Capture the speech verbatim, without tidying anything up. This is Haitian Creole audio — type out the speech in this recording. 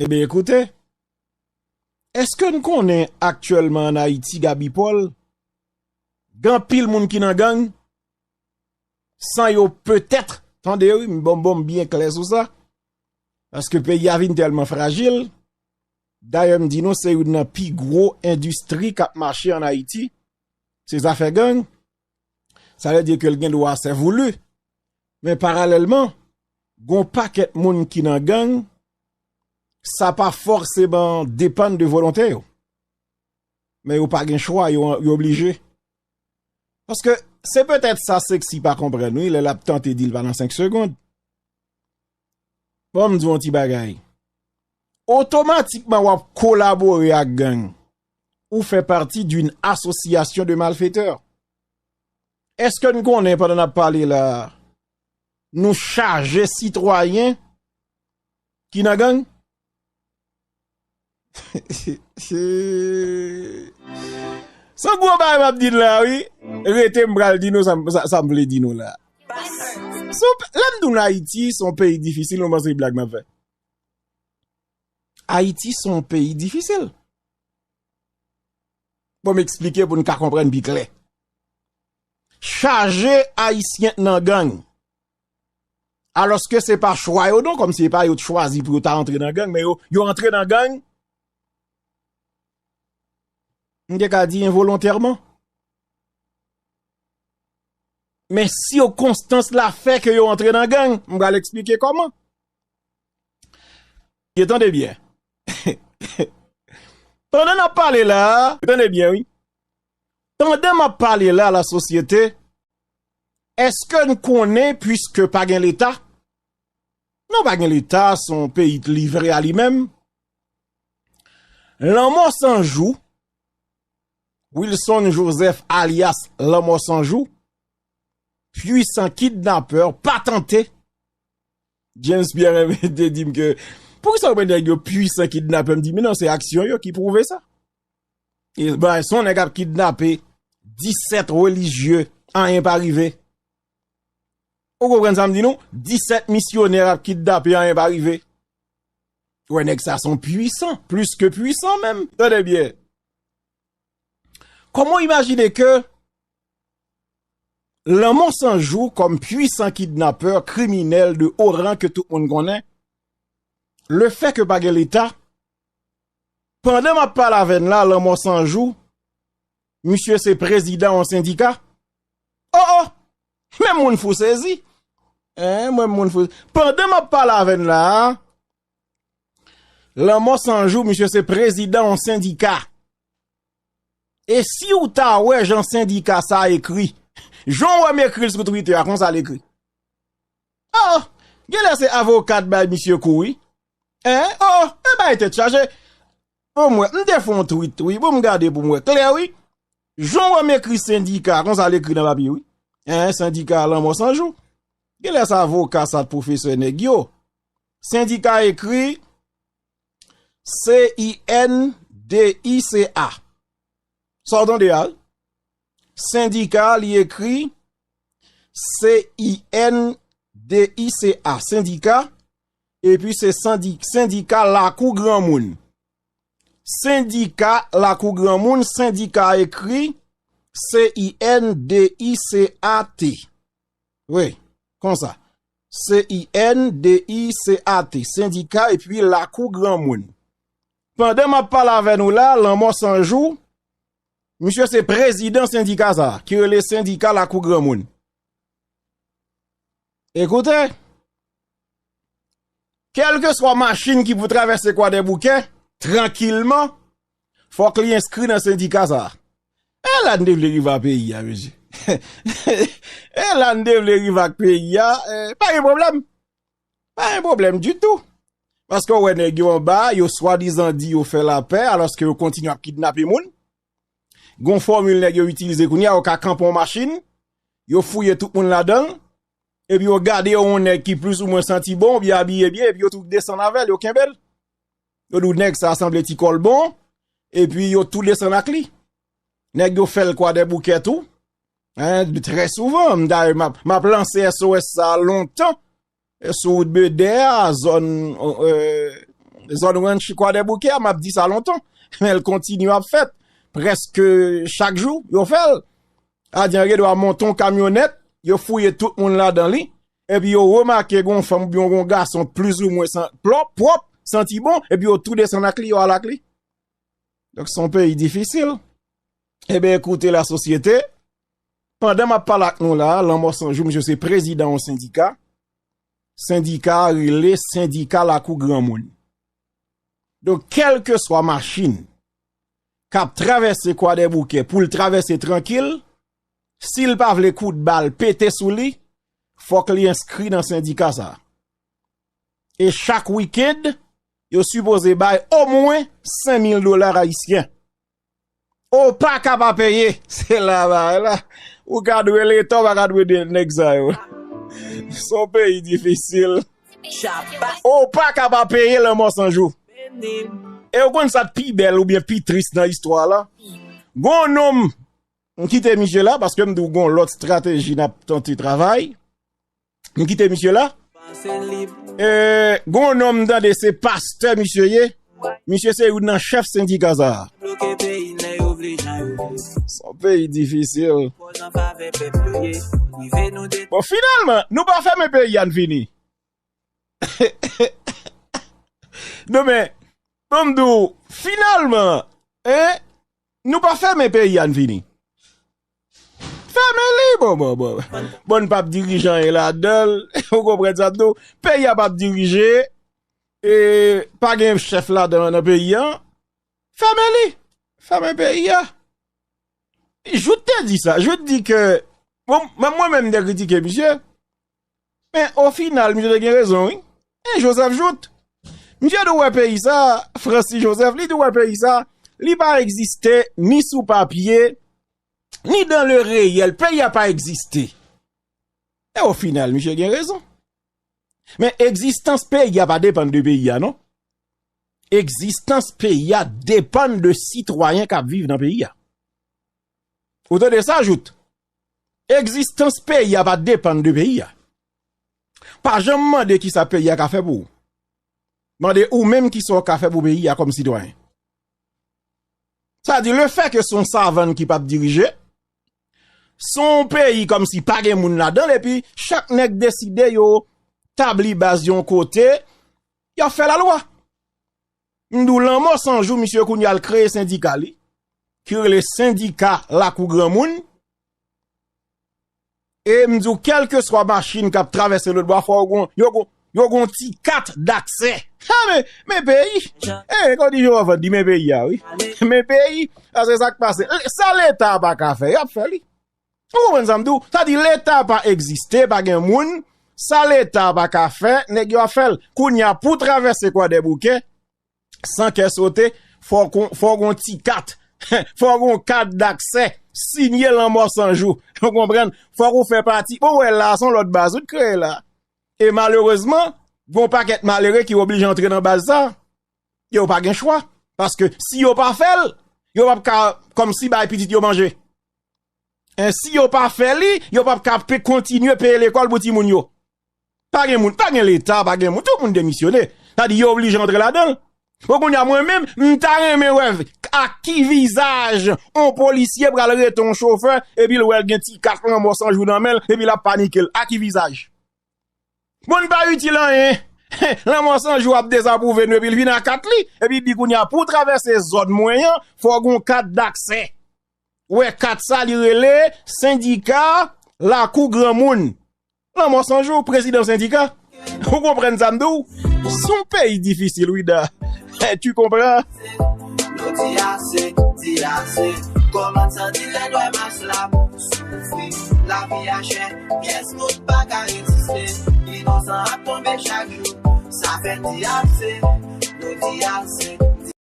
Ebyen, ekoute, èske n konnen aktyèlman ann Ayiti, Gaby Paul, gen anpil moun ki nan gang, san yo petèt, tande wi, m bon, bon, m byen klè sou sa, paske peyi a vin tèlman frajil, dayè m di nou se youn nan pi gwo endistri k ap mache ann Ayiti, se zafè gang, sa vle di ke l gen dwa sè voulu, men paralèlman, gen yon pakèt moun ki nan gang, sa pa fòseman depann de volonte yo. Men yo pa gen chwa, yo, yo oblije. Paske se petèt sa Sexy pa konprann, wi, lè l ap tante di l pa nan senk segonn. Bon, m di w yon ti bagay. Otomatikman, w ap kolabore ak gang. Ou fè pati d'une association de malfaiteurs. Èske n konnen pandan n ap pale la, nou chaje sitwayen ki nan gang? Se yon gwo bagay m ap di n la, wi. Rete, m pral di nou sa, sa, sa m vle di nou la. Si w p-, lè m di w Ayiti, se yon peyi difisil, nou panse se blag m ap fè. Ayiti, se yon peyi difisil. Bon, m eksplike pou n ka konprann pi klè. Chaje Ayisyen nan gang. Alòske se pa chwa yo non, kòmsi se pa yo t chwazi pou yo ta antre nan gang, men yo, yo antre nan gang, m te ka di envolontèman. Men sikonstans la fè ke yo antre nan gang, m pral eksplike kòman. Ye, tande byen. Pandan n ap pale la, tande byen, wi. Pandan m ap pale la, lasosyete, èske n konnen, piske pa gen Leta? Non, pa gen Leta, se yon peyi k livre a li menm. Lanmò San Jou, Wilson Joseph alyas Lanmò San Jou, pwisan kidnapè patante. James Pierre te di m ke, poukisa w pran nèg yo pwisan kidnapè? M di, men non, se aksyon yo ki pwouve sa. E, ben, se yon nèg ap kidnape disèt relijye, anyen pa rive. Ou konprann sa m di nou? Disèt misyonè ap kidnape, anyen pa rive. Ou wè, nèg sa se yon pwisan, plis ke pwisan menm. Tande byen. Kòman w imajine ke Lanmò San Jou kòm pwisan kidnapè, kriminèl de o ran ke tout moun konnen, lefètke pa gen Leta, pandan m ap pale avè n la, Lanmò San Jou, misye se prezidan yon sendika. Oh, oh! Menm moun fou sezi. Hein, mwen moun fou. Pandan m ap pale avè n la, Lanmò San Jou, misye se prezidan yon sendika. E si w ta wè jan sendika sa a ekri, jan w wè m ekri l sou Twitter a, konsa l ekri. Oh, genlè se avoka t bay misye kou, wi. Hein? Oh, e bay tèt chaje. Bon, m wè, m te fè yon tweet, wi. Bon, m gade pou m wè klè, wi. Jan w wè m ekri sendika, konsa l ekri nan papye, wi. Hein, sendika Lanmò San Jou. Genlè se avoka sa t pwofesè nèg yo. Sendika ekri C I N D I C A. Sa w tande a, wi? Sendika, li ekri C I N D I C A, sendika, epi se sandi-, sendika Lakou Granmoun. Sendika Lakou Granmoun, sendika ekri C I N D I C A T. Wi, konsa. C I N D I C A T, sendika epi Lakou Granmoun. Pandan m ap pale avè nou la, Lanmò San Jou, misye se prezidan sendika sa a, ki rele Sendika Lakou Granmoun. Ekoute, kèlkeswa machin ki pou travèse Kwadèboukè, trankilman, fòk li enskri nan sendika sa a. E la n te vle rive ak peyi a, mesye. E la n te vle rive ak peyi a, eh, pa gen pwoblèm. Pa gen pwoblèm ditou. Paske w wè nèg yo anba, yo swadizan di yo fè lapè, alòske yo kontinye ap kidnape moun. Gon fòmil nèg yo itilize kounye a, yo ka kanpe yon machin, yo fouye tout moun ladan l, epi yo gade yon nèg ki plis ou mwen santi bon, oubyen abiye byen, epi yo tou desann avè l, yo kenbe l. Yo di w nèg sa a sanble ti kòlbon, epi yo tou desann ak li. Nèg yo fè l Kwadèboukè tou. Hein, trè souvan, m dayè m ap, m ap lanse S O S sa a lontan. Eh, sou wout Bedè a, zòn, eh, Zòn ranch Kwadèboukè a, m ap di sa lontan, men l kontinye ap fèt. Prèske chak jou, yo fè l. Adyan gen dwa monte yon kamyonèt, yo fouye tout moun ladan li, epi yo remake gen yon fanm oubyen gen yon gason plizoumwen san, pwòp, pwòp, santi bon, epi yo tou desann ak li, yo al ak li. Donk, se yon peyi difisil. Ebyen, ekoute, lasosyete, pandan m ap pale ak nou la a, Lanmò San Jou, misye se prezidan yon sendika. Sendika a rele Sendika Lakou Granmoun. Donk, kèlkeswa machin k ap travèse Kwadèboukè pou l travèse trankil, si l pa vle kout bal pete sou li, fòk li enskri nan sendika sa a. E chak wikenn, yo sipoze bay omwen senk mil dola ayisyen. Ou pa ka pa peye. Se la bagay la. Ou ka dwe Leta, ou pa ka dwe de nèg sa yo. Se yon peyi difisil. Ou pa ka pa peye Lanmò San Jou. E ou konn sa k pi bèl oubyen pi tris nan istwa la? Gon nonm, m kite misye la, paske m di w gon lòt estrateji n ap tante travay. M kite misye la. E, gon nonm m tande se pastè misye ye. Misye se youn nan chèf sendika sa a. Se yon peyi difisil. Bon, finalman, nou pa fèmen peyi a, n vini. Non, men, ban m di w, finalman, en, nou pa fèmen peyi a, n vini. Fèmen li, bon, bon, bon. Bon, n p ap dirije anyen ladan l. Ou konprann sa m di w? Peyi a p ap dirije. E pa gen chèf ladan nan peyi a. Fèmen li. Fèmen peyi a. Jout te di sa. Jout di ke, bon, menm mwen menm m te kritike misye. Men, o final, misye te gen rezon, wi. E Joseph Jout. Misye di w wè peyi sa, Francis Joseph, li di w wè peyi sa, li pa egziste ni sou papye, ni dans le réel. Peyi a pa egziste. E o final, misye gen rezon. Men egzistans peyi a pa depann de peyi a, non. Egzistans peyi a depann de sitwayen k ap viv nan peyi a. Ou tande sa, Jout? Egzistans peyi a pa depann de peyi a. Pa janm mande kisa peyi a ka fè pou ou. Mande ou menm kisa w ka fè pou peyi a kòm sitwayen. Sa di, lefètke se yon savann ki p ap dirije, se yon peyi kòmsi pa gen moun ladan l, epi chak nèg deside yo tabli baz yon kote, y ap fè lalwa. M di w, Lanmò San Jou, misye kounye a l kreye sendika li, ki rele Sendika Lakou Granmoun. E m di w, kèlkeswa machin k ap travèse lòtbò a, fò yo gon, yo gon, yo gon ti kat daksè. Ha, men, men peyi. E, kon di Jean Van di, men peyi a, wi. Men peyi, sa se sa k pase. Sa Leta a pa ka fè, y ap fè li. Ou konprann sa m di w? Sa di Leta pa egziste, pa gen moun. Sa Leta pa ka fè, nèg yo ap fè l. Kounye a, pou travèse Kwadèboukè, san kè sote, fò w gon, fò w gon ti kat. Fò w gon kat daksè. Siyen Lanmò San Jou. Ou konprann? Fòk ou fè pati. Bon, wè la, se yon lòt baz ou t kreye la. E malerezman, gon pakèt malere ki oblije antre nan baz sa. Yo pa gen chwa. Paske si yo pa fè l, yo p ap ka kòmsi bay pitit yo manje. E si yo pa fè li, yo p ap ka pe kontinye peye lekòl pou timoun yo. Pa gen moun, pa gen Leta, pa gen moun, tout moun demisyone. Sa di yo oblije antre ladan l. Bon, kounye a, mwen menm, m ta renmen wè ak ki vizaj on polisye pral rete on chofè, epi l wè l gen ti kat Lanmò San Jou nan men l, epi l ap panike l. Ak ki vizaj? Bon, n pa itil anyen. Lanmò San Jou ap dezapwouve nou, epi l vin ak kat li, epi l di kounye a, pou w travèse zòn mwen an, fò w gen yon kat daksè. Wè kat sa, li rele Sendika Lakou Granmoun. Lanmò San Jou, prezidan sendika. Ou konprann sa m di w? Se yon peyi difisil, wi, Da. Tu comprends? Nou di ase, di ase. Kòmandan di lè dwè mas la pou soufri. Lavi a chè, pyès moun pa ka reziste. Inosan ap tonbe chak jou. Sa fè di ase, nou di ase.